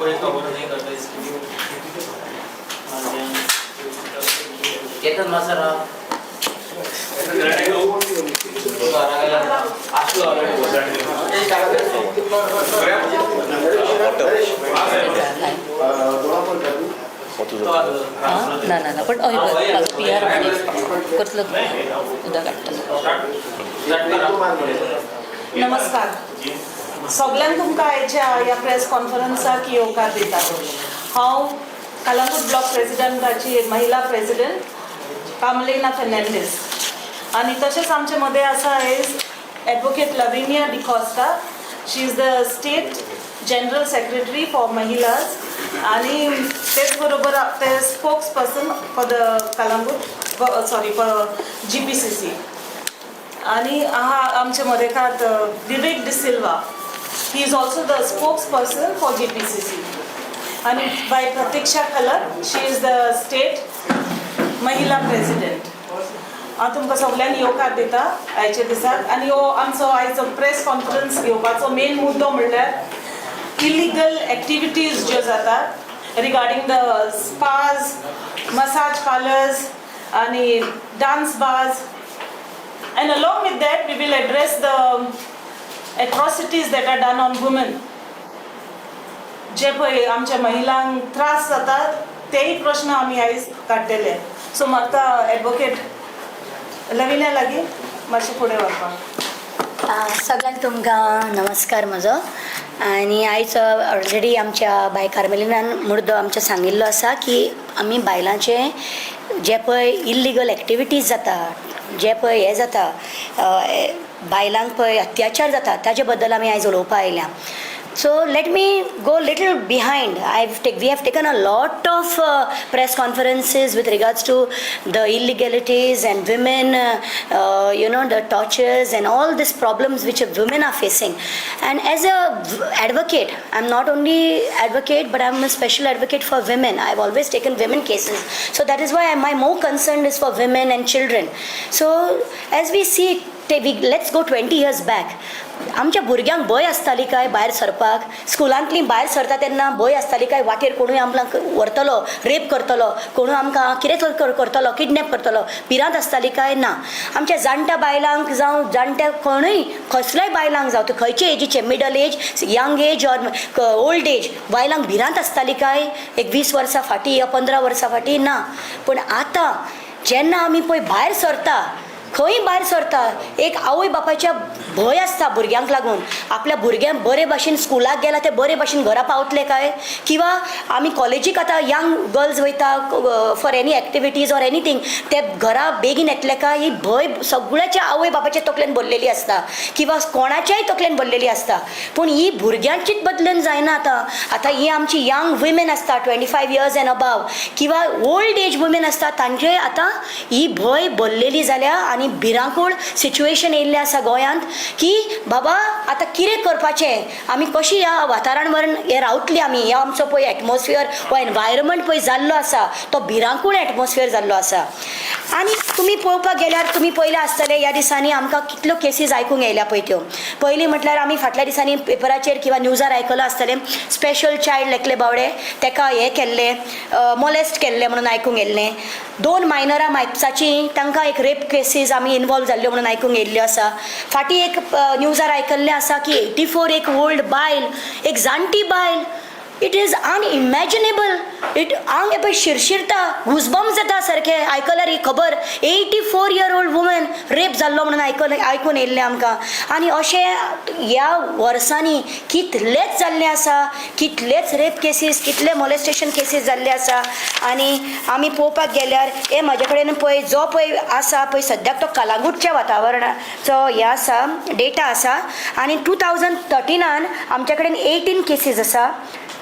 कोई कवर नहीं करता इसके लिए। केतन मास्टर राव। आशू। हां, ना ना ना, पण हय बरें, म्हाजो पी आर करतलो, उदक काडटलो। नमस्कार सगल्यांक. तुमकां आयच्या ह्या प्रेस कॉन्फरन्साक येवकार दिता. हांव कलंगूट ब्लॉक प्रेसिडेंटाची महिला प्रेसिडेंट कामलिना फेर्नांडीस आनी तशेंच आमचे मदें आसा आयज advocate Lavinia D'Costa. She is the state general secretary for महिलास आनी तेच बरोबर ते spokesperson for the Calangute, sorry, for GPCC. आणि हा आमचे मदेकात विवेक D'Silva. He is also the spokesperson for GPCC. आणि by Pratiksha Khalap, she is the state महिला प्रेसिडेंट. हांव तुमकां सगल्यांक येवकार दिता आयच्या दिसाक. आनी हो आमचो आयचो प्रेस कॉन्फरन्स घेवपाचो मेन मुद्दो म्हणल्यार इलिगल एक्टिविटीज ज्यो जातात regarding the spas, massage parlours आनी dance bars. And along with that, we will address the atrocities that are done on women. जे पळय आमच्या महिलांक त्रास जातात, तेय प्रश्न आमी आयज काडटले. सो म्हाका एडवोकेट लविन्या लागीं मातशें फुडें व्हरपाक. सगळ्यांक तुमकां नमस्कार म्हजो. आनी आयज ऑलरेडी आमच्या बाय कार्मेलिनान मुद्दो आमचो सांगिल्लो आसा की आमी बायलांचे जे पळय इल्लिगल एक्टिविटीज जाता, जे पळय हें जाता, बायलांक पळय अत्याचार जाता, ताजे बद्दल आमी आयज उलोवपा आयल्या. So let me go little behind. We have taken a lot of press conferences with regards to the illegalities and women, the tortures and all these problems which women are facing. And as a advocate, I'm not only advocate, but I'm a special advocate for women. I've always taken women cases. So that is why my more concern is for women and children. So as we see, let's go 20 years back. आमच्या भुरग्यांक भंय आसताली काय भायर सरपाक? स्कुलांतली भायर सरता तेन्ना भंय आसताली काय वाटेर कोणूय आमकां व्हरतलो, रेप करतलो, कोणूय आमकां कितें करतलो, किडनॅप करतलो? भिरांत आसताली काय ना? आमच्या जाणट्या बायलांक जावं, जाणट्या कोणूय कसल्याय बायलांक जावं, ते खंयचे एजीचे, middle age, young age or old age, बायलांक भिरांत आसताली काय एक 20 वर्सां फाटीं या 15 वर्सां फाटीं? ना. पूण आतां जेन्ना आमी पळय भायर सरता, खंय भायर सरता, एक आवय बापायच्या भंय आसता भुरग्यांक लागून. आपल्या भुरग्यांक बरे भाशेन स्कुलाक गेला ते बरे भाशेन घरा पावतले काय, किंवा आमी कॉलेजीक आतां यंग गर्ल्स वयता for any activities or anything, ते घरा बेगीन येतले काय, ही भंय सगळ्याच्या आवय बापायच्या तकलेन भरलेली आसता किंवा कोणाच्याय तकलेन भरलेली आसता. पूण ही भुरग्यांचीच बदलून जायना आतां. आतां ही आमची यंग वुमेन आसता, 25 years and above, किंवा ओल्ड एज वुमेन आसता, तांचे आतां ही भंय भरलेली जाल्या आनी भिरांकूळ सिच्युएशन येयल्लें आसा गोंयांत की बाबा आतां कितें करपाचें, आमी कशी ह्या वाठारान हे रावतली आमी. ह्या आमचो पळय एटमॉस्फियर हो एनवायरमेंट पळय जाल्लो आसा, तो भिरांकूळ एटमॉस्फियर जाल्लो आसा. आनी तुमी पळोवपाक गेल्यार तुमी पळयलें आसतलें, ह्या दिसांनी आमकां कितल्यो केसीस आयकूंक येयल्या पळय त्यो. पयलीं म्हटल्यार आमी फाटल्या दिसांनी पेपराचेर किंवा न्यूजार आयकलां आसतलें, स्पेशल चायल्ड एकले बावडे तेका हें केल्लें, मोलेस्ट केल्लें म्हणून आयकूंक येयल्लें. दोन मायनरां म्हापसाचीं, तांकां एक रेप केसीस आमी इनवॉल्व जाल्ल्यो म्हणून आयकूंक येयल्ल्यो आसा. फाटीं एक न्यूजार आयकल्लें आसा की 84 एक ओल्ड बायल, एक जाणटी बायल. It is unimaginable. It आंग हें पळय शिरशिरता, गुजबम्स जाता सारकें आयकल्यार ही खबर. 84 year old woman rape जाल्लो म्हणून आयकून येयल्लें आमकां. आनी अशें ह्या वर्सांनी कितलेच जाल्ले आसा, कितलेच रेप केसीस, कितले मोलेस्टेशन केसीस जाल्ले आसा. आनी आमी पळोवपाक गेल्यार हे म्हाजे कडेन पळय जो पळय आसा पळय सद्याक, तो कलांगूटच्या वातावरणाचो हे आसा, डेटा आसा. आनी 2013नान आमच्या कडेन 18 केसीस आसा,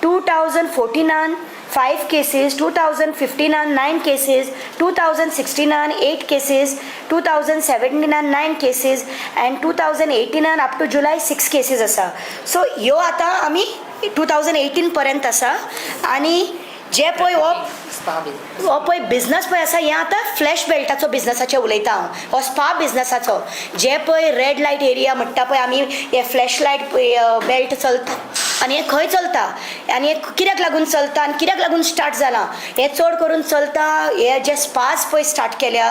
2014नान 5 cases, 2015 9 cases, 2016 8 cases, 2017 9 cases and 2018 up to July 6 cases आसा. सो ह्यो आतां आमी 2018 पर्यंत आसा. आनी जे पळय हो हो पळय बिजनस पळय आसा, हें आतां फ्लॅश बेल्टाचो बिजनसाचें उलयता हांव. हो स्पा बिजनसाचो जे पळय रेड लायट एरिया म्हणटा पळय आमी, हे फ्लॅश लायट बेल्ट चलता. आनी हें खंय चलता आनी हें कित्याक लागून चलता आनी कित्याक लागून स्टार्ट जालां? हें चड करून चलता हे जे स्पास पळय स्टार्ट केल्या,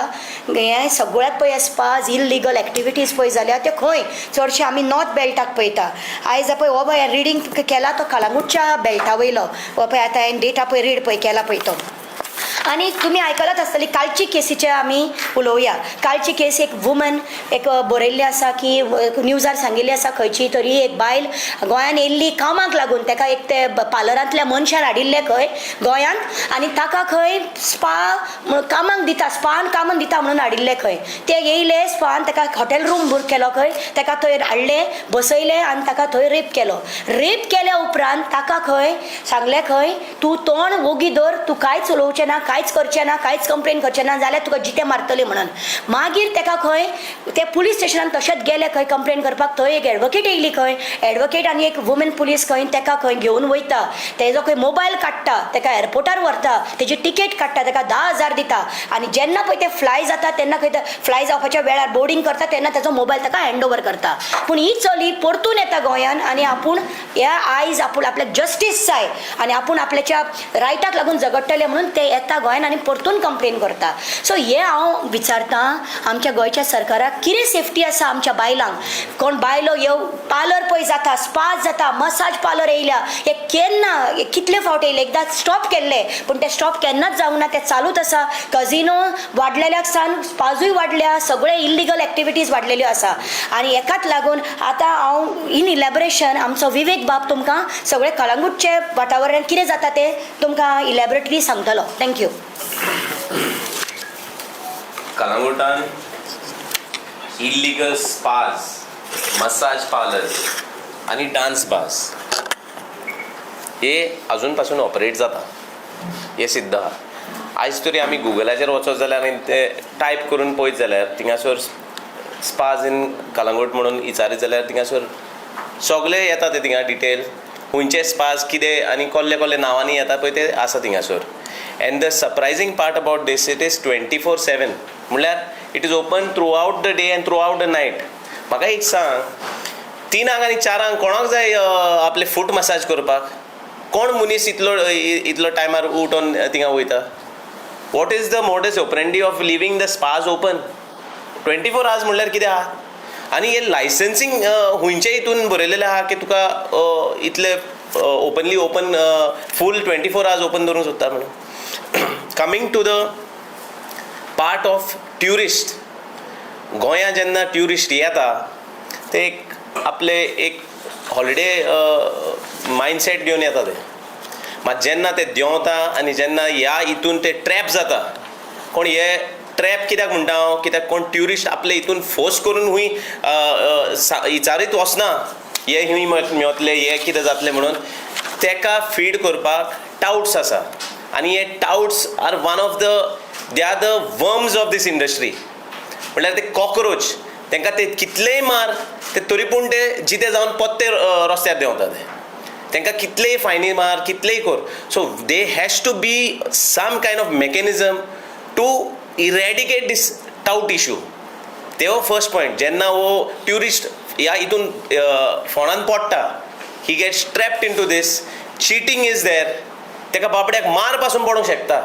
हे सगळ्याक पळय स्पास इल्लिगल एक्टिविटीज पळय जाल्या ते खंय चडशे आमी नॉर्थ बेल्टाक पळयता. आयज पळय हो पळय रिडींग केला तो कळंगूटच्या बेल्टा वयलो, हो पळय आतां हांवें डेटा पळय रीड पळय केला पळय तो. आनी तुमी आयकलात आसतली कालची केसीचे आमी उलोवया. कालची केस एक वुमन एक बरयल्ली आसा की न्यूजार सांगिल्ली आसा, खंयची तरी एक बायल गोंयान येयल्ली कामाक लागून, ताका एक ते पार्लरांतल्या मनशान हाडिल्लें खंय गोंयांत आनी ताका खंय स्पा कामाक दिता, स्पान कामाक दिता म्हणून हाडिल्लें खंय. ते येयले स्पान, ताका हॉटेल रूम बूक केलो खंय, ताका थंय हाडलें बसयलें आनी ताका थंय रेप केलो. रेप केल्या उपरांत ताका खंय सांगलें खंय तूं तोंड वोगी दवर, तूं कांयच उलोवचें ना, कांयच करचें ना, कांयच कंप्लेन करचें ना जाल्यार तुका जितें मारतलें म्हणून. मागीर ताका खंय ते पुलीस स्टेशनान तशेंच गेले खंय कंप्लेन करपाक. थंय एक एडवोकेट येयली खंय, एडवोकेट आनी एक वुमेन पुलीस खंय ताका खंय घेवन वयता, तेजो खंय मोबायल काडटा, ताका एअरपोर्टार व्हरता, तेजी टिकेट काडटा, ताका 10,000 दिता. आनी जेन्ना पळय ते फ्लाय जाता तेन्ना खंय फ्लाय जावपाच्या वेळार बोर्डींग करता तेन्ना तेजो मोबायल ताका हँड ओवर करता. पूण ही चली परतून येता गोंयान आनी आपूण ह्या आयज आपूण आपल्याक जस्टीस जाय आनी आपूण आपल्याच्या रायटाक लागून झगडटलें म्हणून ते येता गोंयान आनी परतून कंप्लेन करता. सो हें हांव विचारतां आमच्या गोंयच्या सरकाराक, कितें सेफ्टी आसा आमच्या बायलांक? कोण बायलो येव पार्लर पळय जाता, स्पास जाता, मसाज पार्लर येयल्या, हे केन्ना हे कितले फावट येयले, एकदां स्टॉप केल्ले पूण ते स्टॉप केन्नाच जावंक ना, ते चालूच आसा. कजिनो वाडलेल्याक सान स्पाजूय वाडल्या, सगळे इल्लिगल एक्टिविटीज वाडलेल्यो आसा. आनी हेकाच लागून आतां हांव इन इलॅबरेशन आमचो विवेक बाब तुमकां सगळे कळंगूटचे वातावरण कितें जाता तें तुमकां इलॅबरेटली सांगतलो. Thank you. कलंगुटान illegal spas, massage parlours आनी डान्स बार्स हे अजून पासून ऑपरेट जाता हे सिद्ध आहा. आयज तरी आमी गुगलाचेर वचत जाल्यार आनी ते टायप करून पळयत जाल्यार थिंगासर स्पाज इन कलंगूट म्हणून विचारीत जाल्यार थिंगासर सगळे येता ते थिंगा डिटेल, खंयचे स्पाज कितें आनी कसले कसले नांवांनी येता पळय ते आसा थिंगासर. And the surprising part about this, it is 24/7, म्हणल्यार it is open throughout the day and throughout the night. म्हाका एक सांग, 3 आनी 4 कोणाक जाय आपले फूट मसाज करपाक? कोण मनीस इतलो इतलो टायमार उठोन थिंगा वयता? What is the modus operandi of leaving the spas open 24 hours? म्हणल्यार कितें आहा? आनी हे लायसन्सींग खुंयचे हितून बरयलेलें आहा की तुका इतले openly open full 24 hours open दवरूंक सोदता म्हणून? Coming to the part of tourist, गोंयांत जेन्ना ट्युरिस्ट येता ते एक आपले एक हॉलिडे मायंडसेट घेवन येता ते. मात जेन्ना ते देंवता आनी जेन्ना ह्या हितून ते ट्रॅप जाता कोण, हे ट्रॅप कित्याक म्हणटा हांव, कित्याक कोण ट्युरिस्ट आपले हितून फोर्स करून हुंय विचारीत वचना हे हुंय मेवतले, हे कितें जातलें म्हणून. तेका फीड करपाक टावट्स आसा आनी हे touts are one of the they are the worms of this industry. म्हणल्यार ते कॉक्रोच, तांकां ते कितलेय मार ते तरी पूण ते जिते जावन पोत्ते रस्त्यार देंवता ते. तांकां कितलेय फायनी मार, कितलेय कर. So there has to be some kind of mechanism to eradicate this tout issue. ते फर्स्ट पॉयंट. जेन्ना हो ट्युरिस्ट ह्या हितून फोंडान पडटा, he gets trapped into this, cheating is there, ताका बाबड्याक मार पासून पडूंक शकता.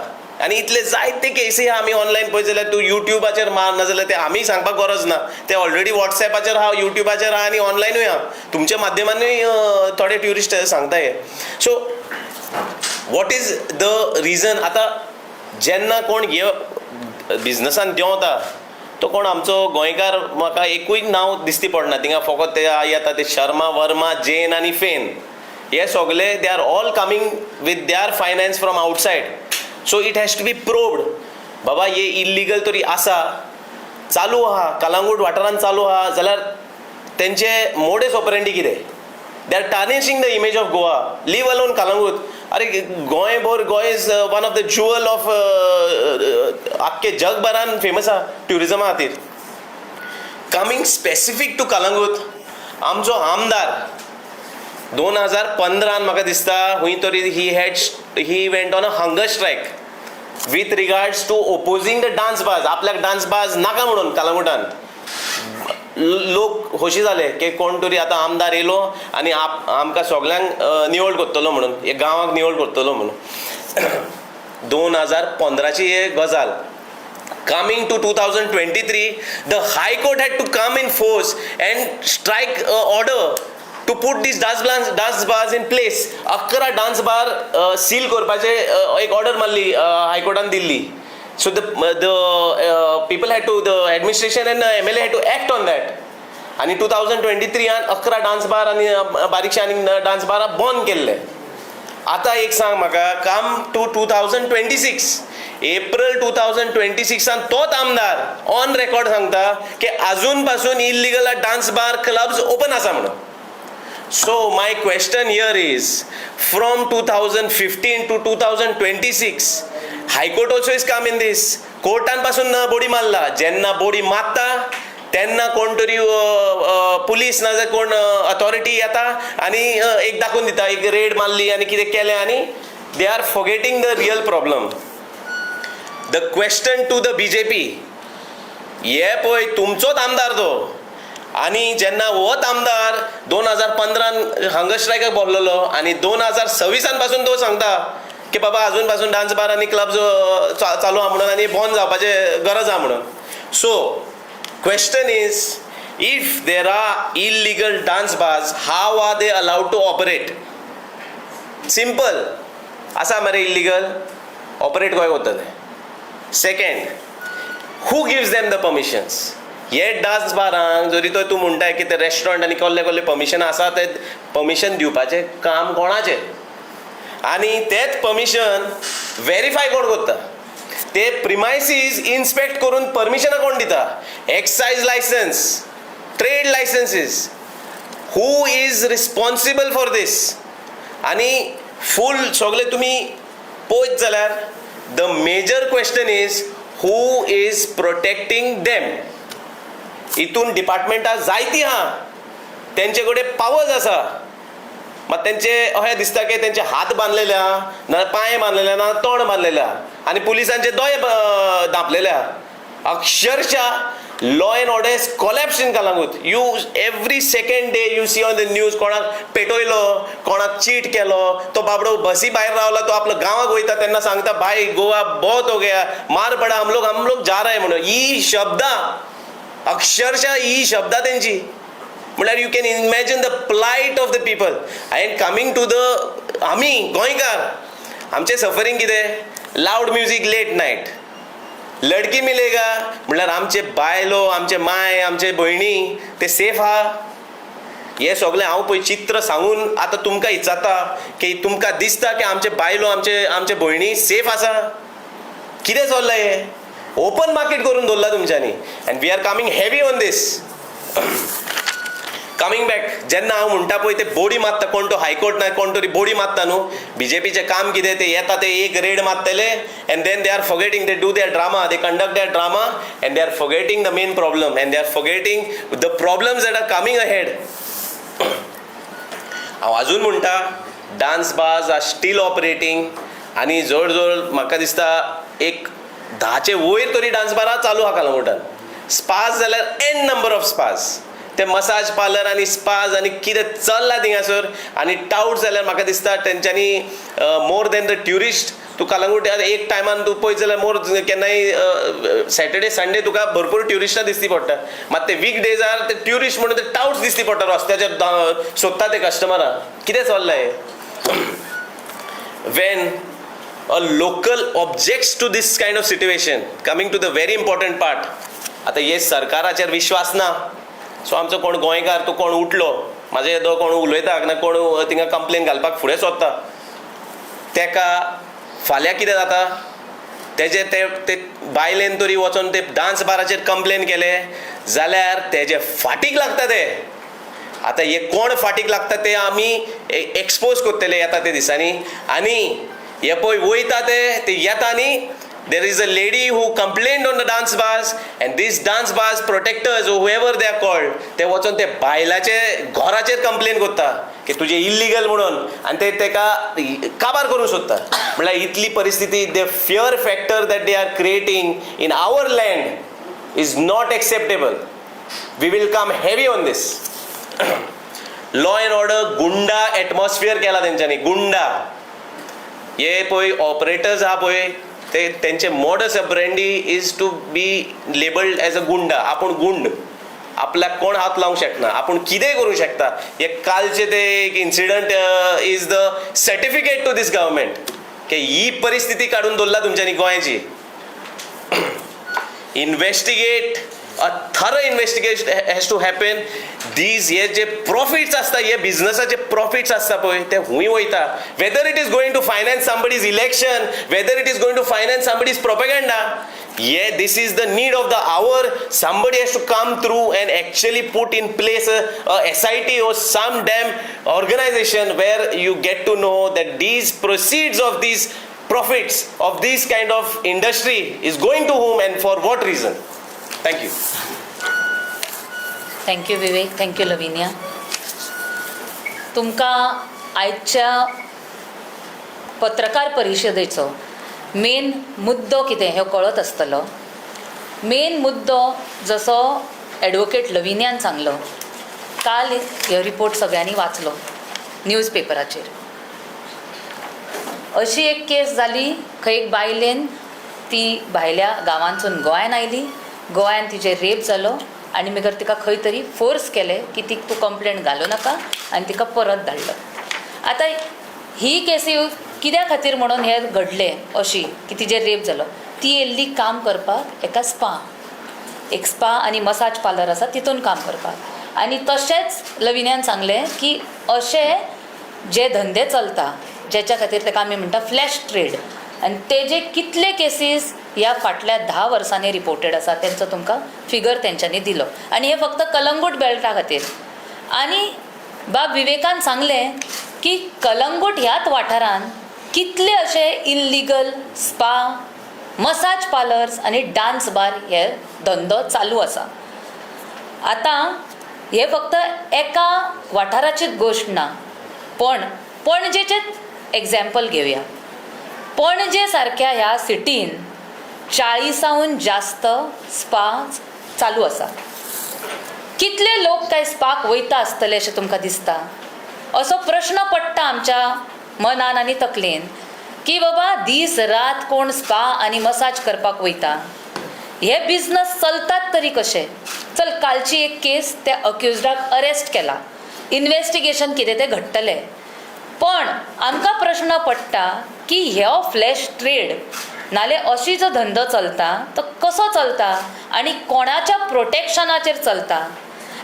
आनी इतले जायते केसी आहा, आमी ऑनलायन पळयत जाल्यार तूं युट्यूबाचेर मार, नाजाल्यार ते आमी सांगपाक गरज ना, ते ऑलरेडी वॉट्सॅपाचेर आहा, युट्यूबाचेर आहा आनी ऑनलायनूय आहा. तुमच्या माध्यमानूय थोडे ट्युरिस्ट सांगता हे. So what is the reason? आतां जेन्ना कोण हे बिजनसान देंवता तो कोण आमचो गोंयकार म्हाका एकूय नांव दिसती पडना थिंगा. फकत ते येता ते शर्मा, वर्मा, जैन आनी फेन, हे सगळे they are all coming with their finance from outside. So it has to be probed. बाबा, हे इल्लिगल तरी आसा, चालू आहा, कलांगूट वाठारांत चालू आहा जाल्यार तेंचे मोडस ऑपरेंडी कितें? They are tarnishing the image of Goa, leave alone Calangute. अरे गोंयभर, Goa is one of the jewel of आख्खे जगभरान फेमस आहा ट्युरिजमा खातीर. कमींग स्पेसिफीक टू कलंगूट, आमचो आमदार 2015न म्हाका दिसता खंय तरी he went on a hunger strike with regards to opposing the dance bars. आपल्याक डान्स बार्स नाका म्हणून कलंगूटान. लोक खोशी जाले की कोण तरी आतां आमदार येयलो आनी आप आमकां सगल्यांक निवळ करतलो म्हणून, हे गांवाक निवळ करतलो म्हणून. 2015ची हे गजाल. Coming to 2023, the High Court had to come in force and strike order to put these dance bars in place. 11 dance bar seal करपाचे एक ऑर्डर मारली हायकोर्टान दिल्ली. So the people had to, the administration and MLA had to act on that. आनी 2023आन 11 dance bar आनी बारीकशे आनी dance bar बंद केल्ले. आतां एक सांग म्हाका, come to 2026, April 2026आन तोच आमदार ऑन रेकॉर्ड सांगता की अजून पासून illegal dance bar, clubs open आसा म्हणून. So my question here is, from 2015 to 2026, High Court also is come in this. कोर्टान पासून बोडी मारला. जेन्ना बोडी मारता तेन्ना कोण तरी पुलीस नाजाल्यार कोण अथॉरिटी येता आनी एक दाखोवन दिता, एक रेड मारली आनी कितें केलें आनी they are forgetting the real problem. The question to the BJP, हे पळय तुमचोच आमदार तो आनी जेन्ना होच आमदार 2015न हंगर स्ट्रायकाक बसलेलो आनी 2026आन पासून तो सांगता की बाबा अजून पासून डान्स बार आनी क्लब चालू आहा म्हणून आनी बंद जावपाचे गरज आहा म्हणून. So question is, if there are illegal dance bars, how are they allowed to operate? Simple. आसा मरे इलिगल, ऑपरेट खंय करतले? Second, who gives them the permissions? हे डान्स बारांक जरी तर तूं म्हणटाय की ते रेस्टॉरंट आनी कसले कसले परमिशन आसा, ते परमिशन दिवपाचें काम कोणाचें आनी तेच परमिशन वेरीफाय कोण करता? ते प्रिमायसीस इन्स्पेक्ट करून परमिशनां कोण दिता? Excise licence, trade licenses, who is responsible for this? आनी फूल सगळे तुमी पळयत जाल्यार the major question is, who is protecting them? हितून डिपार्टमेंटां जायतीं आहा, तेंचे कडेन पावर्स आसा, मात तेंचे अशें दिसता की तेंचे हात बांदलेले आहा, ना पांय बांदलेले, ना तोंड बांदलेले आहा आनी पुलिसांचे दोळे धांपलेले आहा. अक्षरशः law and order is collapse in Calangute. You, every second day you see on the news, कोणाक पेटयलो, कोणाक चीट केलो. तो बाबडो बसी भायर रावला, तो आपलो गांवाक वयता तेन्ना सांगता, "भाई, गोवा बहुत हो गया, मार पडा, हम लोग जा रहे" म्हणून. ही शब्दां, अक्षरशः ही शब्दां तेंची. म्हळ्यार you can imagine the plight of the people. And coming to the आमी गोंयकार, आमचें सफरींग कितें? लावड म्युजीक, लेट नायट, लडकी मिलेगा. म्हणल्यार आमचे बायलो, आमचे माय, आमचे भयणी ते सेफ आहा? हे सगळें हांव पळय चित्र सांगून आतां तुमकां विचारता की तुमकां दिसता की आमचे बायलो, आमचे भयणी सेफ आसा? कितें चल्लां हें? ओपन मार्केट करून दवरला तुमच्यांनी and we are coming heavy on this. Coming back, जेन्ना हांव म्हणटा पळय ते बोडी मारता कोण तो हायकोर्ट ना कोण तरी बोडी मारता न्हू, बीजेपीचें काम कितें? ते येता, ते एक red मारतले and then they are forgetting. They do their drama, they conduct their drama and they are forgetting the main problem and they are forgetting the problems that are coming ahead. हांव अजून म्हणटा, dance bars are still operating आनी जवळ जवळ म्हाका दिसता एक 10चे वयर तरी डान्स बारां चालू आहा कलंगूटान. स्पाज जाल्यार एन नंबर ऑफ स्पाज, ते मसाज पार्लर आनी स्पाज आनी कितें चल्लां थिंगासर. आनी टावट जाल्यार म्हाका दिसता तेंच्यांनी मोर देन the tourist. तूं कलंगूट एक टायमान तूं पळयत जाल्यार मोर केन्नाय सॅटर्डे संडे तुका भरपूर ट्युरिस्टां दिसती पडटा, मात ते वीक डेजार ते ट्युरिस्ट म्हणून ते टावट्स दिसती पडटा रस्त्याचेर, सोदता ते कस्टमरां. कितें चल्लां हें? When a local objects to this kind of situation, coming to the very important part, आतां हे सरकाराचेर विश्वास ना. सो आमचो कोण गोंयकार तूं कोण उठलो, म्हाजे येदो कोण उलयता ना, कोण थिंगा कंप्लेन घालपाक फुडें सोदता, तेका फाल्यां कितें जाता? तेजे ते ते बायलेन तरी वचोन ते डान्स बाराचेर कंप्लेन केले जाल्यार तेजे फाटीक लागता ते. आतां हे कोण फाटीक लागता ते आमी एक्सपोज करतले येता ते दिसांनी. आनी हे पळय वयता ते ते येता न्ही, there is a lady who complained on the dance bars and these dance bars protectors, whoever they are called, ते वचोन ते बायलाचे घराचेर कंप्लेन करता की तुजें इल्लिगल म्हणून आनी ते तेका काबार करूंक सोदता. म्हणल्यार इतली परिस्थिती. The fear factor that they are creating in our land is not acceptable. We will come heavy on this. Law and order, goonda atmosphere केला तेंच्यांनी. गुंडा हे पळय ऑपरेटर्स आहा पळय, ते तेंचे modus operandi is to be labelled as a goonda. आपूण गुंड, आपल्याक कोण हात लावंक शकना, आपूण कितेंय करूंक शकता. हे कालचे ते एक incident is the certificate to this government की ही परिस्थिती काडून दवरला तुमच्यांनी गोंयची. Investigate, a thorough investigation has to happen. These हे जे प्रॉफिट्स आसता, हे बिझनसाचे प्रॉफिट्स आसता पळय, ते हुंय वयता? Whether it is going to finance somebody's election, whether it is going to finance somebody's propaganda, hey this is the need of the hour. Somebody has to come through and actually put in place a SIT or some damn organization where you get to know that these proceeds of these profits of this kind of industry is going to whom and for what reason. Thank you. Thank you Vivek, thank you Lavinia. तुमकां आयच्या पत्रकार परिशदेचो main मुद्दो कितें हो कळत आसतलो. Main मुद्दो जसो एडवोकेट लविनियान सांगलो, काल हो रिपोर्ट सगळ्यांनी वाचलो न्यूज पेपराचेर. अशी एक केस जाली खंय एक बायलेन, ती भायल्या गांवांतसून गोंयान आयली, गोंयान तिचेर रेप जालो आनी मागीर तिका खंय तरी फोर्स केले की ती तूं कंप्लेन घालूं नाका आनी तिका परत धाडलो. आतां ही केसी कित्या खातीर म्हणून हें घडलें अशी की तिजेर रेप जालो? ती येयल्ली काम करपाक एका स्पा, एक स्पा आनी मसाज पार्लर आसा तितून काम करपाक. आनी तशेंच लविन्यान सांगलें की अशे जे धंदे चलता जेच्या खातीर ताका आमी म्हणटा फ्लॅश ट्रेड, आनी तेजे कितले केसीस ह्या फाटल्या 10 वर्सांनी रिपोर्टेड आसा तेंचो तुमकां फिगर तेंच्यांनी दिलो. आनी हे फक्त कलंगूट बेल्टा खातीर. आनी बाब विवेकान सांगलें की कलंगूट ह्याच वाठारान कितले अशे इल्लिगल स्पा, मसाज पार्लर्स आनी डान्स बार हे धंदो चालू आसा. आतां हे फक्त एका वाठाराचीच गोश्ट ना, पण पणजेचेच एग्जाम्पल घेवया. पणजे सारक्या ह्या सिटीन 40 जास्त स्पा चालू आसा. कितले लोक काय स्पाक वयता आसतले अशें तुमकां दिसता? असो प्रश्न पडटा आमच्या मनान आनी तकलेन की बाबा दीस रात कोण स्पा आनी मसाज करपाक वयता? हे बिजनस चलतात तरी कशे? चल, कालची एक केस, त्या अक्युजडाक अरेस्ट केला, इन्वेस्टिगेशन कितें तें घडटलें. पण आमकां प्रश्न पडटा की हो फ्लॅश ट्रेड नाल्यार अशी जो धंदो चलता तो कसो चलता आनी कोणाच्या प्रोटेक्शनाचेर चलता?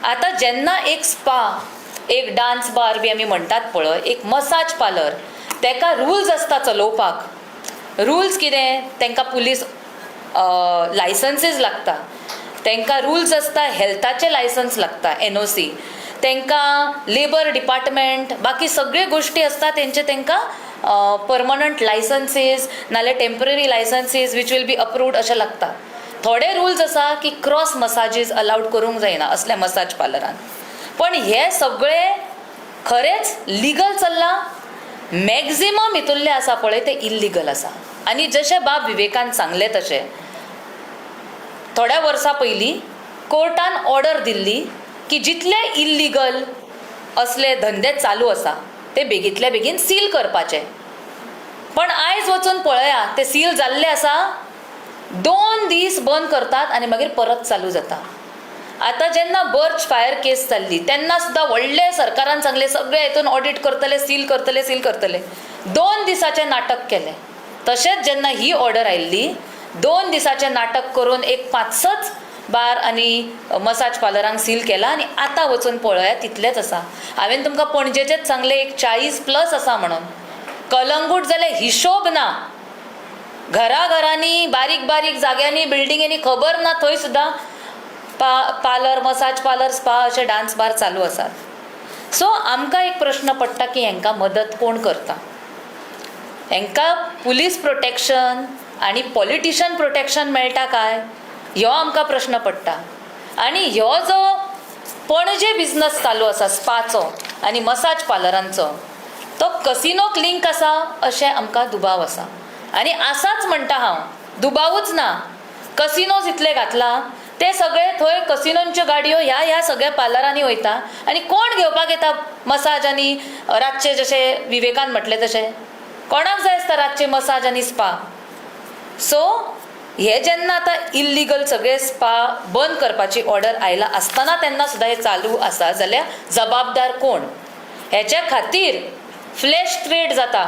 आतां जेन्ना एक स्पा, एक डान्स बार बी आमी म्हणटात पळय, एक मसाज पार्लर, तेका रुल्स आसता चलोवपाक. रुल्स कितें? तांकां पुलीस लायसन्सीस लागता, तांकां रुल्स आसता, हेल्थाचे लायसन्स लागता, एनओसी, तांकां लेबर डिपार्टमेंट, बाकी सगळे गोश्टी आसता तेंचे. तांकां परमनंट लायसन्सीस नाल्यार temporary licenses which will be approved अशें लागता. थोडे रुल्स आसा की क्रॉस मसाजीस अलावड करूंक जायना असल्या मसाज पार्लरान. पण हे सगळे खरेंच लिगल चल्लां? मॅक्झिमम हितूनले आसा पळय ते इल्लिगल आसा. आनी जशें बाब विवेकान सांगलें तशें थोड्या वर्सां पयलीं कोर्टान ऑर्डर दिल्ली की जितले इल्लिगल असले धंदे चालू आसा ते बेगींतल्या बेगीन सील करपाचे. पण आयज वचून पळया, ते सील जाल्ले आसा? 2 दीस बंद करतात आनी मागीर परत चालू जाता. आतां जेन्ना बर्च फायर केस जाल्ली तेन्ना सुद्दां व्हडले सरकारान सांगलें, सगळे हितून ऑडीट करतले, सील करतले, सील करतले. 2 दिसाचें नाटक केलें. तशेंच जेन्ना ही ऑर्डर आयिल्ली, 2 दिसाचें नाटक करून एक पांच सच बार आनी मसाज पार्लरांक सील केला आनी आतां वचून पळया, तितलेच आसा. हांवें तुमकां पणजेचेच सांगलें, एक 40 प्लस आसा म्हणून. कलंगूट जाल्यार हिशोब ना. घराघरांनी, बारीक बारीक जाग्यांनी, बिल्डिंगेनी, खबर ना थंय सुद्दां parlour, massage parlour, spa अशे डान्स बार चालू आसात. सो आमकां एक प्रश्न पडटा की हांकां मदत कोण करता? हांकां पुलीस प्रोटेक्शन आनी पॉलिटिशन प्रोटेक्शन मेळटा काय, ह्यो आमकां प्रश्न पडटा. आनी ह्यो जो पणजे बिजनस चालू आसा स्पाचो आनी मसाज पार्लरांचो, तो कसिनोक लिंक आसा अशें आमकां दुबाव आसा. आनी आसाच म्हणटा हांव, दुबावूच ना. कसिनोज इतले घातला ते. ते सगळे थंय कसिनोंच्यो गाडयो ह्या ह्या सगळ्या पार्लरांनी वयता आनी कोण घेवपाक येता मसाज आनी रातचे, जशें विवेकान म्हटलें तशें कोणाक जाय आसता रातचे मसाज आनी स्पा. सो हे जेन्ना आतां इल्लिगल सगळे स्पा बंद करपाची ऑर्डर आयला आसतना तेन्ना सुद्दां हे चालू आसा जाल्यार जबाबदार कोण? हेच्या खातीर फ्लॅश ट्रेड जाता,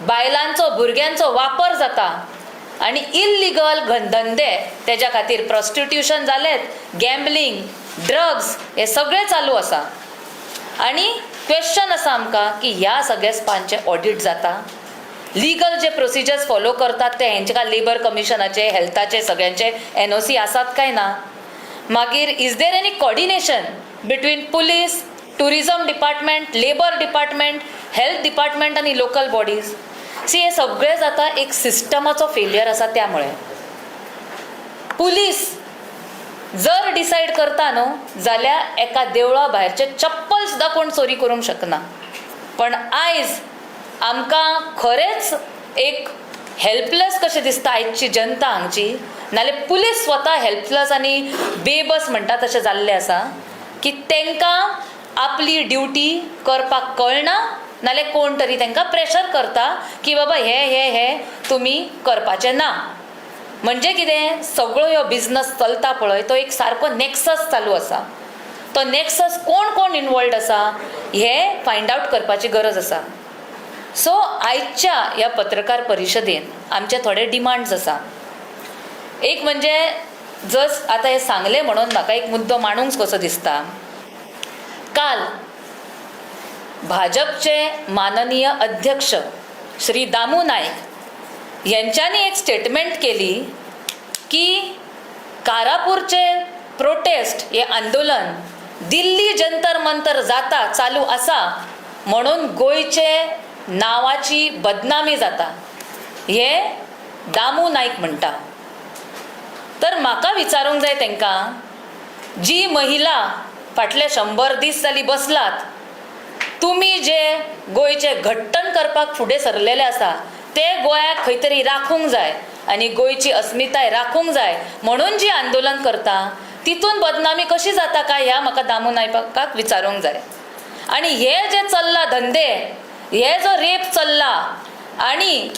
बायलांचो भुरग्यांचो वापर जाता आनी इल्लिगल धंदे तेज्या खातीर प्रोस्टिट्यूशन जालेत, गॅम्बलिंग, ड्रग्स हे सगळें चालू आसा. आनी क्वेश्चन आसा आमकां की ह्या सगळ्या स्पांचें ऑडीट जाता, लिगल जे प्रोसिजर्स फॉलो करतात ते हेंचे काय लेबर कमिशनाचे, हेल्थाचे, सगळ्यांचे एनओसी आसात काय ना? मागीर is there any coordination between police, tourism department, labour department, health department आनी लोकल बॉडीज? सी, हे सगळें जाता एक सिस्टमाचो फेलियर आसा. त्यामुळे पुलीस जर डिसायड करता न्हू जाल्यार एका देवळा भायरचें चप्पल सुद्दां कोण चोरी करूंक शकना. पण आयज आमकां खरेंच एक हेल्पलेस कशें दिसता आयची जनता हांगची, नाल्यार पुलीस स्वता हेल्पलेस आनी बेबस म्हणटा तशें जाल्लें आसा की तांकां आपली ड्युटी करपाक कळना, नाल्यार कोण तरी तांकां प्रेशर करता की बाबा हे हे हे तुमी करपाचें ना. म्हणजे कितें, सगळो ह्यो बिजनस चलता पळय तो एक सारको नॅक्सस चालू आसा. तो नॅक्सस कोण कोण इनवॉल्ड आसा हें फायंड आवट करपाची गरज आसा. सो आयच्या ह्या पत्रकार परिशदेन आमचे थोडे डिमांड्स आसा. एक म्हणजे जस आतां हें सांगलें म्हणून म्हाका एक मुद्दो मांडूंक कसो दिसता, काल भाजपचे माननीय अध्यक्ष श्री दामू नायक यांच्यांनी एक स्टेटमेंट केली की कारापूरचे प्रोटेस्ट हे आंदोलन दिल्ली जंतर मंतर जाता, चालू आसा म्हणून गोंयचे नांवाची बदनामी जाता, हे दामू नायक म्हणटा. तर म्हाका विचारूंक जाय तांकां, जी महिला फाटले 100 दीस जाली बसलात, तुमी जे गोंयचें घट्टण करपाक फुडें सरलेले आसा ते गोंयाक खंय तरी राखूंक जाय आनी गोंयची अस्मिताय राखूंक जाय म्हणून जी आंदोलन करता तितून बदनामी कशी जाता काय ह्या म्हाका दामू नायकाक विचारूंक जाय. आनी हे जे चल्ला धंदे, हे जो रेप चल्ला आनी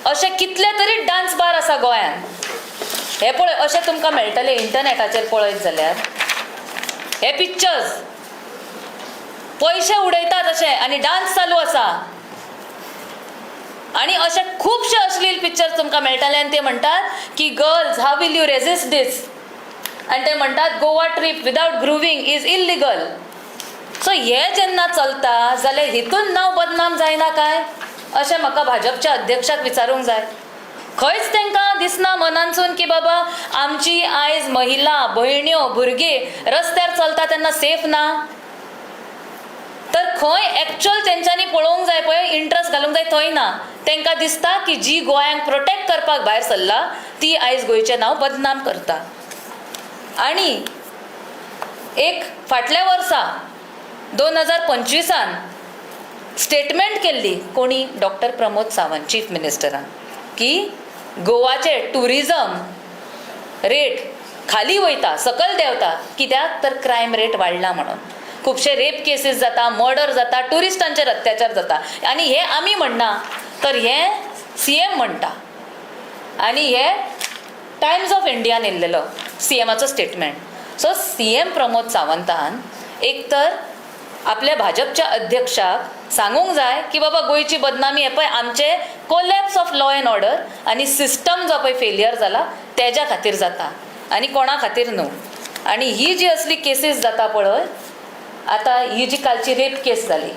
अशे कितले तरी डान्स बार आसा गोंयान, हे पळय अशें तुमकां मेळटलें इंटरनॅटाचेर पळयत जाल्यार हे पिक्चर्स, पयशे उडयतात अशे आनी डान्स चालू आसा आनी अशे खुबशे अश्लील पिक्चर्स तुमकां मेळटले. आनी ते म्हणटात की girls how will you resist this, आनी ते म्हणटात Goa trip without grooving is illegal. So हे जेन्ना चलता जाल्यार हितून नांव बदनाम जायना काय अशें म्हाका भाजपच्या अध्यक्षाक विचारूंक जाय. खंयच तांकां दिसना मनानसून की बाबा आमची आयज महिला, भयण्यो, भुरगीं रस्त्यार चलता तेन्ना सेफ ना, तर खंय एक्चुअल तेंच्यांनी पळोवंक जाय पळय, इंट्रस्ट घालूंक जाय, थंय ना. तांकां दिसता की जी गोंयांक प्रोटेक्ट करपाक भायर सरला ती आयज गोंयचें नांव बदनाम करता. आनी एक फाटल्या वर्सा 2025 स्टेटमेंट केल्ली कोणी, डॉक्टर प्रमोद सावंत चीफ मिनिस्टरान, की गोवाचे ट्युरिजम रेट खाली वयता, सकयल देंवता, कित्याक तर क्रायम रेट वाडला म्हणून. खुबशे रेप केसीस जाता, मर्डर जाता, ट्युरिस्टांचेर अत्याचार जाता. आनी हे आमी म्हणना तर हे सीएम म्हणटा. आनी हे टायम्स ऑफ इंडियान येयल्लेलो सीएमाचो स्टेटमेंट. सो सीएम प्रमोद सावंतान एक तर आपल्या भाजपच्या अध्यक्षाक सांगूंक जाय की बाबा गोंयची बदनामी हे पळय आमचे collapse of law and order आनी सिस्टम जो पळय फेलियर जाला तेज्या खातीर जाता आनी कोणा खातीर न्हू. आनी ही जी असली केसीस जाता पळय, आतां ही जी कालची रेप केस जाली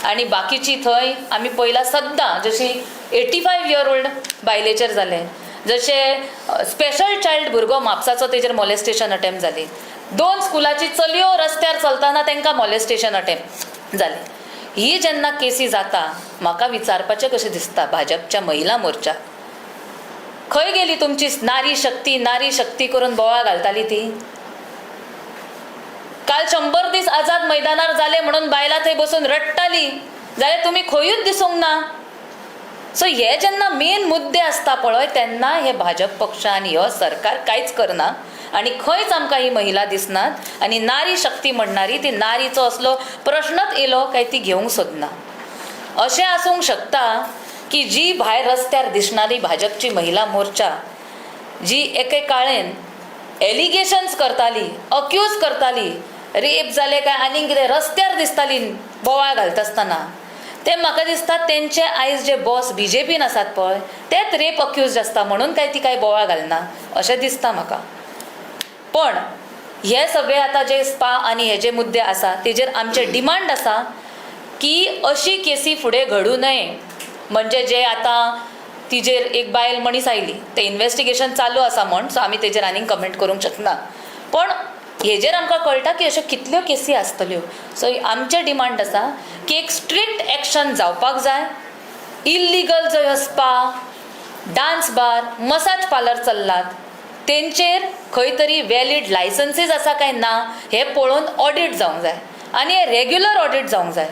आनी बाकीची थंय आमी पळयला सद्दां, जशी 85 इयर ओल्ड बायलेचेर जालें, जशें स्पेशल चायल्ड भुरगो म्हापसाचो तेजेर मॉलेस्टेशन अटेम्प्ट जाली, 2 स्कुलाची चलयो रस्त्यार चलतना तांकां मॉलेस्टेशन अटेम्प्ट जाली. ही जेन्ना केसी जाता म्हाका विचारपाचें कशें दिसता भाजपच्या महिला मोर्चा, खंय गेली तुमची नारी शक्ती? नारी शक्ती करून बोवाळ घालताली ती. काल 100 दीस आझाद मैदानार जाले म्हणून बायलां थंय बसून रडटाली, जाल्यार तुमी खंयूच दिसूंक ना. सो हे जेन्ना मेन मुद्दे आसता पळय तेन्ना हे भाजप पक्ष आनी हो सरकार कांयच करना. आनी खंयच आमकां ही महिला दिसनात. आनी नारी शक्ती म्हणणारी ती नारीचो असलो प्रश्नच येयलो काय ती घेवंक सोदना. अशें आसूंक शकता की जी भायर रस्त्यार दिसणारी भाजपची महिला मोर्चा जी एके काळेन एलिगेशन्स करताली, अक्यूज करताली, रेप जाले काय आनीक कितें रस्त्यार दिसताली बोवाळ घालता आसतना, ते म्हाका दिसता तेंचे आयज जे बॉस बीजेपीन आसात पळय तेच रेप अक्यूज आसता म्हणून काय ती काय बोवाळ घालना अशें दिसता म्हाका. पण हे सगळे आतां जे स्पा आनी हे जे मुद्दे आसा तेजेर आमचे डिमांड आसा की अशी केसी फुडें घडूं नये. म्हणजे जे आतां तिजेर एक बायल मनीस आयली तें इन्वेस्टिगेशन चालू आसा म्हण, सो आमी तेजेर आनीक कमेंट करूंक शकना, पण हेजेर आमकां कळटा की अश्यो कितल्यो केसी आसतल्यो. सो आमचें डिमांड आसा की एक स्ट्रिक्ट एक्शन जावपाक जाय. इल्लिगल जो ह्यो spa, dance bar, massage parlour चल्लात तेंचेर खंय तरी वॅलीड लायसन्सीस आसा काय ना हें पळोवन ऑडीट जावंक जाय आनी हें रेग्युलर ऑडीट जावंक जाय.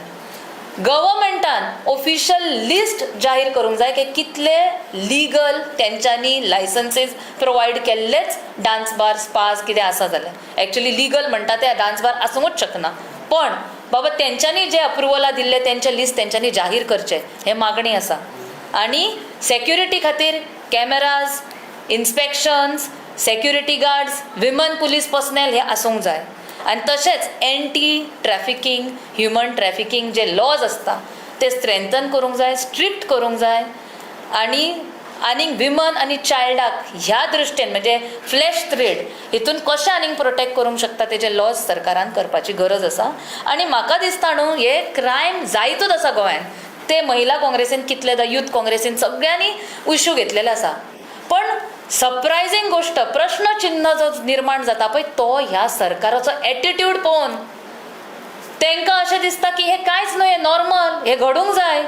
गव्हर्मेंटान ऑफिशियल लिस्ट जाहीर करूंक जाय की कितले लिगल तेंच्यांनी लायसन्सीस प्रोवायड केल्लेच डान्स बार, स्पास कितें आसा जाल्यार. एक्चुली लिगल म्हणटा ते डान्स बार आसूंकच शकना, पण बाबा तेंच्यांनी जे अप्रुवलां दिल्ले तेंचें लिस्ट तेंच्यांनी जाहीर करचें हें मागणी आसा. आनी सेक्युरिटी खातीर cameras, inspections, security guards, women police personnel हे आसूंक जाय. आनी तशेंच एंटी ट्रॅफिकींग, ह्युमन ट्रॅफिकींग जे लॉज आसता ते स्ट्रेंथन करूंक जाय, स्ट्रिक्ट करूंक जाय. आनी आनीक विमन आनी चायल्डाक ह्या दृश्टीन म्हणजे फ्लॅश ट्रेड हितून कशें आनीक प्रोटेक्ट करूंक शकता तेजे लॉज सरकारान करपाची गरज आसा. आनी म्हाका दिसता न्हू हे क्रायम जायतूच आसा गोंयांत, ते महिला काँग्रेसीन कितलेदा, यूथ काँग्रेसीन सगळ्यांनी इशू घेतलेले आसा. पण सरप्रायझींग गोश्ट, प्रश्नचिन्ह जो निर्माण जाता पळय तो ह्या सरकाराचो एटिट्यूड पळोवन तांकां अशें दिसता की हें कांयच न्हय, हें नॉर्मल, हें घडूंक जाय.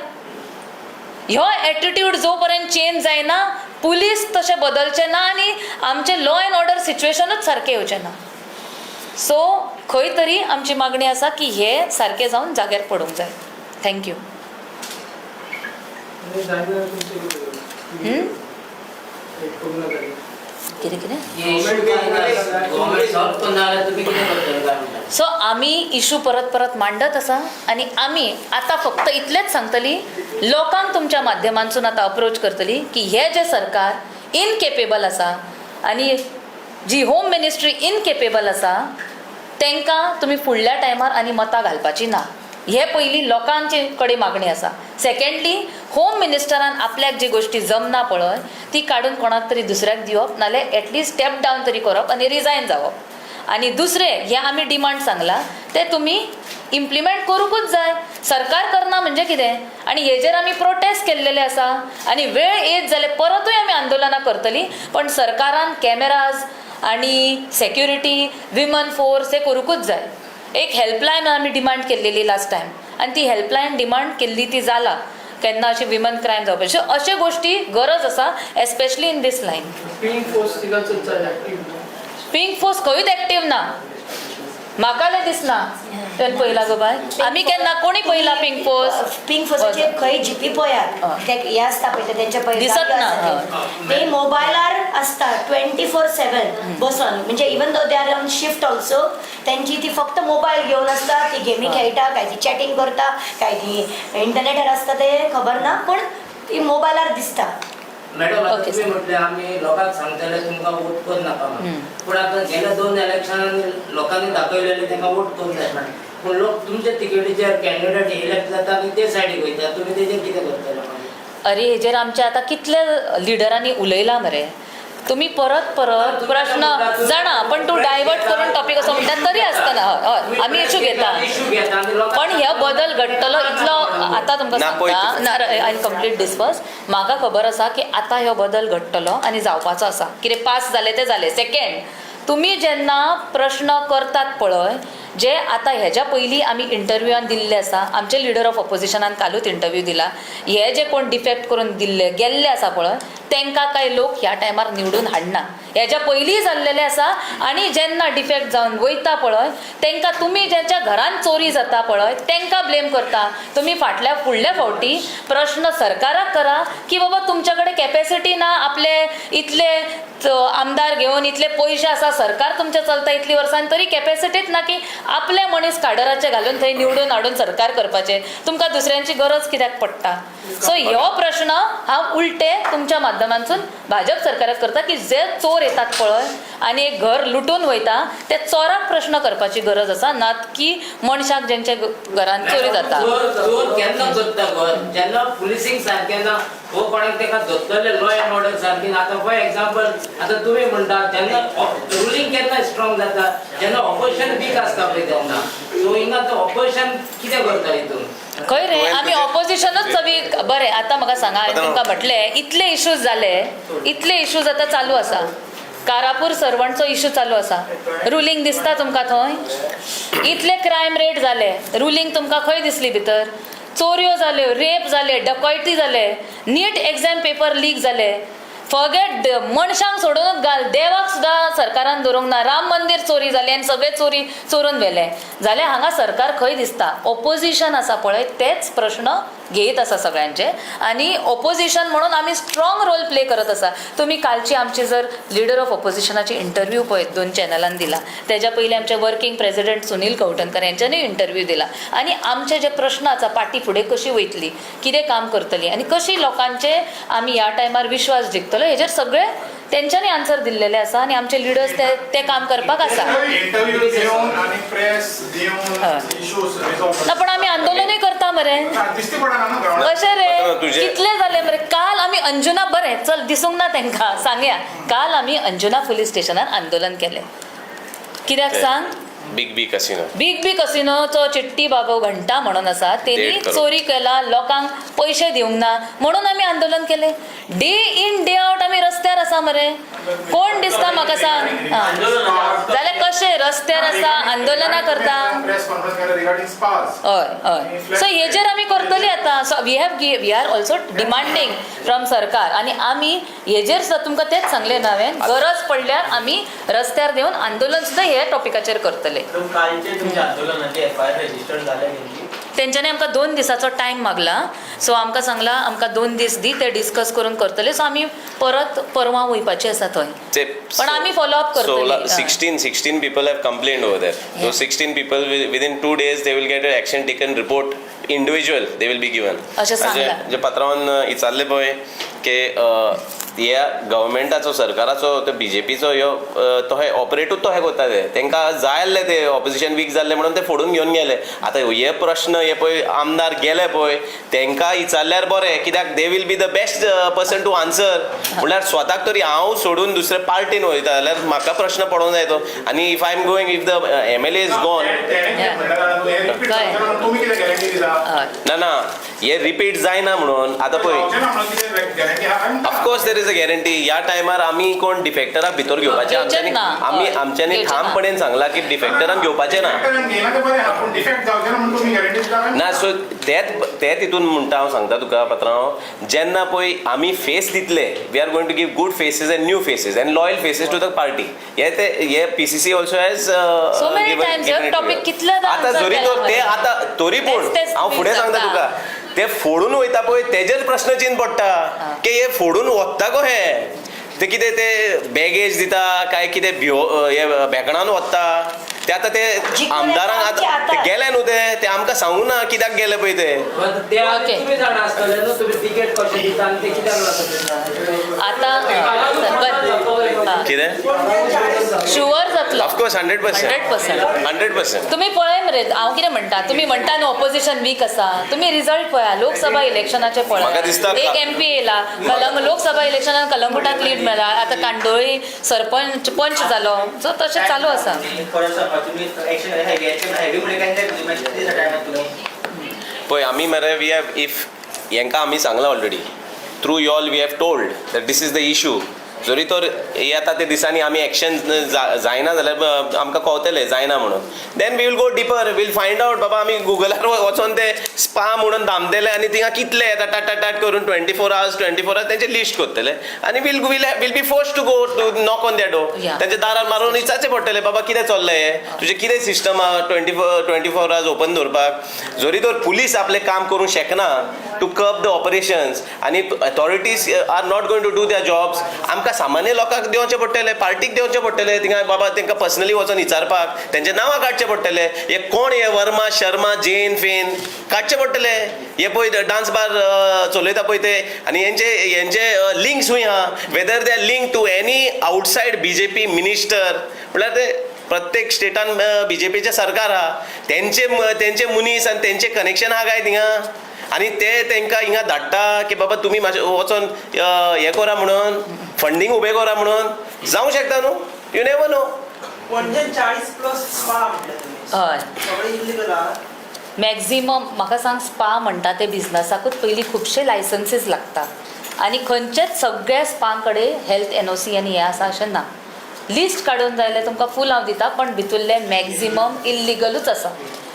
ह्यो एटिट्यूड जो पर्यंत चेंज जायना पुलीस तशें बदलचे ना आनी आमचें लॉ एंड ऑर्डर सिच्युएशनूच सारकें येवचें ना. सो खंय तरी आमची मागणी आसा की हे सारकें जावन जाग्यार पडूंक जाय. Thank you. कितें कितें सो आमी इशू परत परत मांडत आसा आनी आमी आतां फक्त इतलेंच सांगतली लोकांक, तुमच्या माध्यमांतसून आतां अप्रोच करतली की हे जे सरकार इनकेपेबल आसा आनी जी होम मिनिस्ट्री इनकेपेबल आसा तांकां तुमी फुडल्या टायमार आनी मतां घालपाची ना. हे पयलीं लोकांचे कडेन मागणी आसा. सेकेंडली, होम मिनिस्टरान आपल्याक जी गोश्टी जमना पळय ती काडून कोणाक तरी दुसऱ्याक दिवप, नाल्यार एटलिस्ट स्टेप डावन तरी करप आनी रिजायन जावप. आनी दुसरें हें आमी डिमांड सांगला ते तुमी इम्प्लिमेंट करूंकूच जाय. सरकार करना म्हणजे कितें? आनी हेजेर आमी प्रोटेस्ट केल्लेले आसा आनी वेळ येत जाल्यार परतूय आमी आंदोलनां करतली, पण सरकारान कॅमेराज आनी सेक्युरिटी, विमन फोर्स हे करूंकूच जाय. एक हेल्पलायन आमी डिमांड केल्लेली लास्ट टायम आनी ती हेल्पलायन डिमांड केल्ली ती जाला केन्ना अशी विमन क्रायम जावपाची अश्यो गोश्टी गरज आसा, especially in this line. Pink force तिका पिंक फोर्स खंयूच एक्टीव ना, म्हाका जाल्यार दिसना. तुवें पळयला गो बाय? आमी केन्ना कोणी पळयला पिंक फोर्स? पिंक फोर्साचे खंय जीपी पळयात, ते हे आसता पळय तेंचे पळय दिसत ना. ते मोबायलार आसता 24/7 बसून. म्हणजे even though they are on shift also तेंची ती फक्त मोबायल घेवन आसता, ती गेमी खेळटा, काय ती चॅटींग करता, काय ती इंटरनेटार आसता ते खबर ना, पूण ती मोबायलार दिसता. मॅडम, आता तुम्ही म्हटले आम्ही लोकांक सांगतले तुमकां वोट करू नाका म्हणून, पूण आतां गेल्या 2 इलेक्शनांनी लोकांनी दाखयलेले तांकां वोट करूंक जाय म्हणून, पूण लोक तुमच्या तिकेटीचेर कॅन्डिडेट इलेक्ट जाता आनी ते सायडीक वयता, तुमी तेजेर कितें करतले? अरे हेजेर आमच्या आतां कितले लिडरांनी उलयलां मरे. तुमी परत परत प्रश्न जाणा, पण तूं डायवर्ट करून टॉपीक असो म्हणटा तरी आसतना हय हय आमी इशू घेता, पण हे बदल घडटलो इतलो आतां तुमकां सांगता. I complete this first. म्हाका खबर आसा की आतां हो बदल घडटलो आनी जावपाचो आसा. कितें पास जालें तें जालें. सेकेंड, तुमी जेन्ना प्रश्न करतात पळय, जे आतां हेज्या पयलीं आमी इंटरव्यूआन दिल्ले आसा, आमचे लिडर ऑफ ऑपोजिशनान कालूच इंटरव्यू दिला, हे जे कोण डिफेक्ट करून दिल्ले गेल्ले आसा पळय तांकां कांय लोक ह्या टायमार निवडून हाडना. हेज्या पयलीं जाल्लेले आसा. आनी जेन्ना डिफेक्ट जावन वयता पळय तांकां तुमी ज्यांच्या घरान चोरी जाता पळय तांकां ब्लेम करता. तुमी फाटल्या फुडल्या फावटी प्रश्न सरकाराक करा की बाबा तुमच्या कडेन कॅपेसिटी ना आपले इतले आमदार घेवन इतले पयशे आसा, सरकार तुमचें चलता इतली वर्सां आनी तरी कॅपॅसिटीच ना की आपले मनीस काडराचे घालून थंय निवडून हाडून सरकार करपाचें. तुमकां दुसऱ्यांची गरज कित्याक पडटा? सो हो प्रश्न हांव उलटे तुमच्या माध्यमांतसून भाजप सरकाराक करता की जे चोर येतात पळय आनी एक घर लुटून वयता ते चोराक प्रश्न करपाची गरज आसा, ना की मनशाक जेंच्या घरान चोरी जाता. चोर चोर केन्ना करता घर जेन्ना पुलिसींग सारकें ना वो कोणाक तेका धरतले लॉ एंड ऑर्डर सारकें ना. आतां फॉर एग्जाम्पल आतां तुमी म्हणटा जेन्ना रुलींग केन्ना स्ट्रॉंग जाता जेन्ना ऑपोजिशन वीक आसता पळय तेन्ना. सो हिंगा आतां ऑपोजिशन कितें करता हितून? खंय रे तुवें आमी तुजें- ऑपोजिशनूच सगळी. बरें, आतां म्हाका सांगा, हांवें तुमकां म्हटलें इतले इश्यूज जाले, इतले इश्यूज आतां चालू आसा. कारापूर सर्वंटचो इश्यू चालू आसा, रुलींग दिसता तुमकां थंय? इतले क्रायम रेट जाले, रुलींग तुमकां खंय दिसली भितर? चोरयो जाल्यो, रेप जाले, डकॉयटी जाले, नीट एग्जाम पेपर लीक जाले. फॉरगेट मनशांक सोडूनच घाल, देवाक सुद्दां सरकारान धरूंक ना. राम मंदीर चोरी जाली आनी सगळे चोरी चोरून व्हेले जाल्यार हांगा सरकार खंय दिसता? ऑपोजिशन आसा पळय तेच प्रश्न घेयत आसा सगळ्यांचे आनी ऑपोजिशन म्हणून आमी स्ट्रॉंग रोल प्ले करत आसा. तुमी कालची आमची जर लिडर ऑफ ऑपोजिशनाची इंटरव्यू पळयत दोन चॅनलान दिला, तेज्या पयलीं आमचे working president Sunil Kavathankar यांच्यानी interview दिला आनी आमचे जे प्रश्न आसा पार्टी फुडें कशी वयतली, कितें काम करतली आनी कशी लोकांचे आमी ह्या टायमार विश्वास जिखतलो हेजेर सगळे तेंच्यांनी आन्सर दिल्लेले आसा आनी आमचे लिडर्स ते ते काम करपाक आसा. इंटरव्यू दिवन आनी प्रेस दिवन हय. इश्यूज रिजॉल्व ना, पण आमी आंदोलनूय करता मरे. दिसती पडना न्हू ग्रावंडार. कशें रे? आता तुजे- कितले जाले मरे काल आमी अंजुना, बरें चल दिसूंक ना तेंकां सांगया, काल आमी अंजुना पुलीस स्टेशनार आंदोलन केलें. कित्याक सांग? Big B casino. Big B कसिनोचो चिट्टी बाबू घंटा म्हणून आसा, तेणी देड करोड. चोरी केला, लोकांक पयशे दिवंक ना म्हणून आमी आंदोलन केलें. डे इन डे आवट आमी रस्त्यार आसा मरे. कोण दिसता म्हाका सांग? आं. जाल्यार कशें रस्त्यार आसा, आंदोलनां करता. प्रेस कॉन्फरन्स केला रिगार्डिंग स्पास. हय हय, सो हेजेर आमी करतली आतां. So we are also demanding from सरकार आनी आमी हेजेर सुद्दां तुमकां तेच सांगलें ना हांवें, गरज पडल्यार आमी रस्त्यार देवन आंदोलन सुद्दां हे टॉपिकाचेर करतले. कालचे तुमच्या आंदोलनाची एफ I R register जाल्या तेंची? तेंच्यांनी आमकां 2 दिसाचो टायम मागला. सो आमकां सांगला आमकां 2 दीस दी, ते डिस्कस करून करतले. सो आमी परत परवां वयपाचे आसा थंय. ते पण आमी follow up करतली. 16 people have complained over there. So 16 people within 2 days they will get an action taken report, individual they will be given. अशें सांगलां. जे पात्रांवान विचारलें पळय की ह्या गव्हर्मेंटाचो सरकाराचो तो बीजेपीचो ह्यो तो हे ऑपरेटूच तो हे करता. ते तांकां जाय आसलें ते ऑपोजिशन वीक जाल्लें म्हणून ते फोडून घेवन गेले. आतां हे प्रश्न हे पळय आमदार गेले पळय तांकां विचारल्यार बरें, कित्याक they will be the best person to answer. म्हणल्यार स्वताक तरी हांव सोडून दुसरे पार्टीन वयता जाल्यार म्हाका प्रश्न पडोंक जाय तो. आनी if I am going, if the MLA is gone. Repeat कळ्ळें. तुमी कितें गॅरंटी दिता? हय. ना ना, हे रिपीट जायना म्हणून आतां पळय. जावचें ना म्हणून कितें गॅरंटी आहा? Of course there is a guarantee. ह्या टायमार आमी कोण डिफेक्टराक भितर घेवपाचे घेवचेच आमच्यांनी ना. आमी हय. आमच्यांनी घेवचे ना. ठामपणेन सांगला की डिफेक्टरांक घेवपाचे ना. डिफेक्टरांक घेयना तें बरें आहा, पूण डिफेक्ट जावचें ना म्हणून तुमी गॅरंटी दिता काय? ना, सो तेच ते तितून म्हणटा हांव सांगता तुका पात्रांव, जेन्ना पळय आमी फेस दितले, we are going to give good faces and new faces and loyal faces to the party. हे ते हे PCC also has So many times, हे topic कितल्यादा आतां answer जरी केला तो ते मरे. आतां तरी पूण तेच- तेच हांव फुडें सांगता सांगता. तुका, ते फोडून वयता पळय तेजेर प्रश्नचिन्न पडटा की हे फोडून वता गो हे ते कितें ते बॅगेज दिता काय कितें भियो हे भेकणान वता ते आतां ते जिखून आमदारांक येता आमच्या आतां ते हातात. गेले न्हू ते ते आमकां सांगू ना कित्याक गेले पळय ते. पण ते आधी Okay. तुम्ही जाणा आसतले न्हू तुमी तिकेट कशें दिता आनी ते कित्याक लागता. आतां बरें. कितें? शुअर जातलो. Of course, 100%. 100%. 100%. तुम्ही पळय मरे, हांव कितें म्हणटा, तुमी म्हणटा न्हू ऑपोजिशन वीक आसा, तुमी रिजल्ट पळया लोकसभा इलेक्शनाचे म्हाका पळया. दिसता एक एमपी येयला कलंग लोकसभा इलेक्शनान कलंगुटाक लीड मेळ्ळा, आतां कांदोळी सरपंच पंच जालो. सो तशें चालू आसा. परत सांगपा तुमी एक्शन हेवी हेवी म्हणल्यार केन्ना तुमी मातशें कितें टायमार तुमी पळय आमी मरे we have if हेंकां आमी सांगलां already through y'all, we have told that this is the issue. जरी तर येता ते दिसांनी आमी एक्शन जायना जाल्यार आमकां कळतलें जायना म्हणून, then we will go deeper, we'll find out. बाबा आमी गुगलार वचोन ते स्पा म्हणून दामतले आनी थिंगा कितले येता टाट टाट टाट करून 24 hours 24 hours तेंचे लिस्ट करतले आनी we'll be forced to go to knock on their door. तेंच्या दारार मारून विचारचें पडटलें, बाबा कितें चल्लें हें तुजें, कितें सिस्टम आहा 24 hours open दवरपाक? जरी तर पुलीस आपलें काम करूंक शकना टू कर्ब the operations आनी authorities are not going to do their jobs, आमकां आमकां सामान्य लोकांक देंवचें पडटलें, पार्टीक देंवचें पडटलें. थिंगा बाबा तांकां पर्सनली वचोन विचारपाक, तेंचे नांवां काडचें पडटलें. हे कोण हे वर्मा, शर्मा, जैन फेन काडचे पडटले. हे पळय डान्स बार चलयता पळय ते, आनी हेंचे लिंक्स खूंय आहा, whether they are link to any outside BJP minister. म्हळ्यार ते प्रत्येक स्टेटान बीजेपीचें सरकार आहा, तेंचे मनीस आनी तेंचे कनेक्शन आहा काय थिंगा, आनी ते तेंकां हिंगा धाडटा की बाबा तुमी मातशें वचोन हें करा म्हणून, फंडींग उबें करा म्हणून. जावंक शकता न्हू, you never know. पणजेन 40+ स्पा म्हटले तुम्ही. हय. सगळे इलिगल आहा. मॅक्झिमम म्हाका सांग, स्पा म्हणटा ते बिजनसाकूच पयलीं खुबशे लायसन्सीस लागता आनी खंयचेच सगळ्या स्पा कडेन हेल्थ एनओसी आनी हें आसा अशें ना. लिस्ट काडून जाय जाल्यार तुमकां फूल हांव दिता, पण भितुल्ले मॅक्झिमम इल्लिगलूच आसा,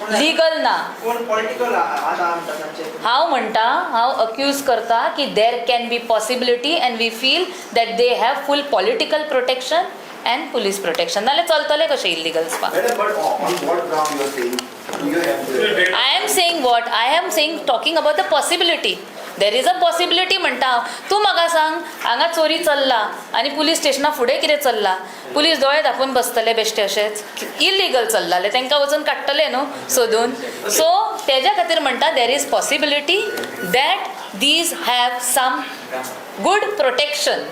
लिगल ना. कोण पॉलिटिकल आहा म्हणटा तांचे? हांव म्हणटा, हांव अक्यूज करता की there can be possibility and we feel that they have full political protection and police protection. नाल्यार चलतलें कशें illegal spa? Madam, but on what ground you are saying? Do you have the I am saying what? I am saying, talking about the possibility. There is a possibility म्हणटा हांव. तूं म्हाका सांग, हांगा चोरी चल्ला आनी पुलीस स्टेशना फुडें कितें चल्ला, पुलीस दोळे धांपून बसतले बेश्टे? अशेंच इलिगल चल्ला जाल्यार तांकां वचून काडटले न्हू सोदून. सो तेज्या खातीर म्हणटा, there is possibility that these have some good protection.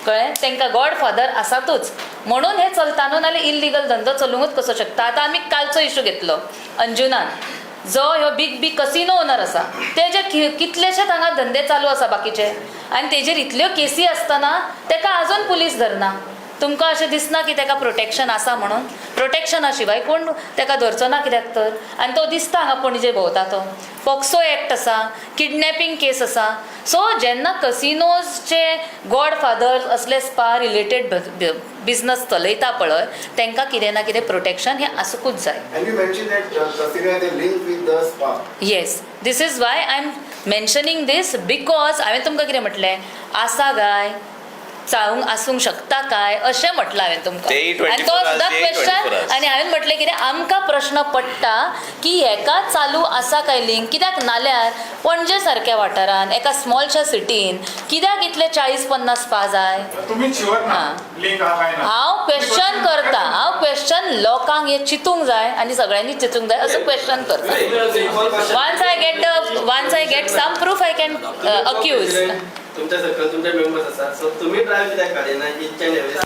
कळ्ळें? तांकां गॉड फादर आसातूच म्हणून हे चलता न्हू, नाल्यार इल्लिगल धंदो चलूंकच कसो शकता? आतां आमी कालचो इशू घेतलो अंजुनान, जो ह्यो बीग बीग कसिनो ओनर आसा, तेजे कितलेशेच हांगा धंदे चालू आसा बाकीचे, आनी तेजेर इतल्यो केसी आसतना तेका आजून पुलीस धरना. तुमकां अशें दिसना की तेका प्रोटेक्शन आसा म्हणून? प्रोटेक्शना शिवाय कोण तेका धरचो ना कित्याक तर? आनी तो दिसता हांगा पणजे भोंवता तो. पॉक्सो एक्ट आसा, किडनॅपिंग केस आसा. सो जेन्ना कसिनोजचे गॉड फादर असले स्पा रिलेटेड बिजनस चलयता पळय, तांकां कितें ना कितें प्रोटेक्शन हें आसुंकूच जाय. And you mentioned that casino has a link with the spa. Yes, this is why I am mentioning this, because हांवें तुमकां कितें म्हटलें, आसा काय चावूंक आसूंक शकता काय अशें म्हटलें हांवें तुमकां. तेय 24 आनी तो सुद्दां hours, तेय 24 क्वेश्चन. hours. आनी हांवें म्हटलें कितें, आमकां प्रश्न पडटा की हेका चालू आसा काय लिंक, कित्याक नाल्यार पणजे सारक्या वाठारान एका स्मॉलशा सिटीन कित्याक इतले 40-50 स्पा जाय? तुम्ही शुअर ना लिंक आहा काय ना? हांव क्वेश्चन करता. हांव क्वेश्चन लोकांक हें चिंतूंक जाय आनी सगळ्यांनी चिंतूंक जाय असो क्वेश्चन करता. Once I get some proof, I can accuse. तुमच्या सर्कल तुमचे मेंबर्स आसा, सो तुमी ड्रायव्ह कित्याक काडिना इच अँड एवरी?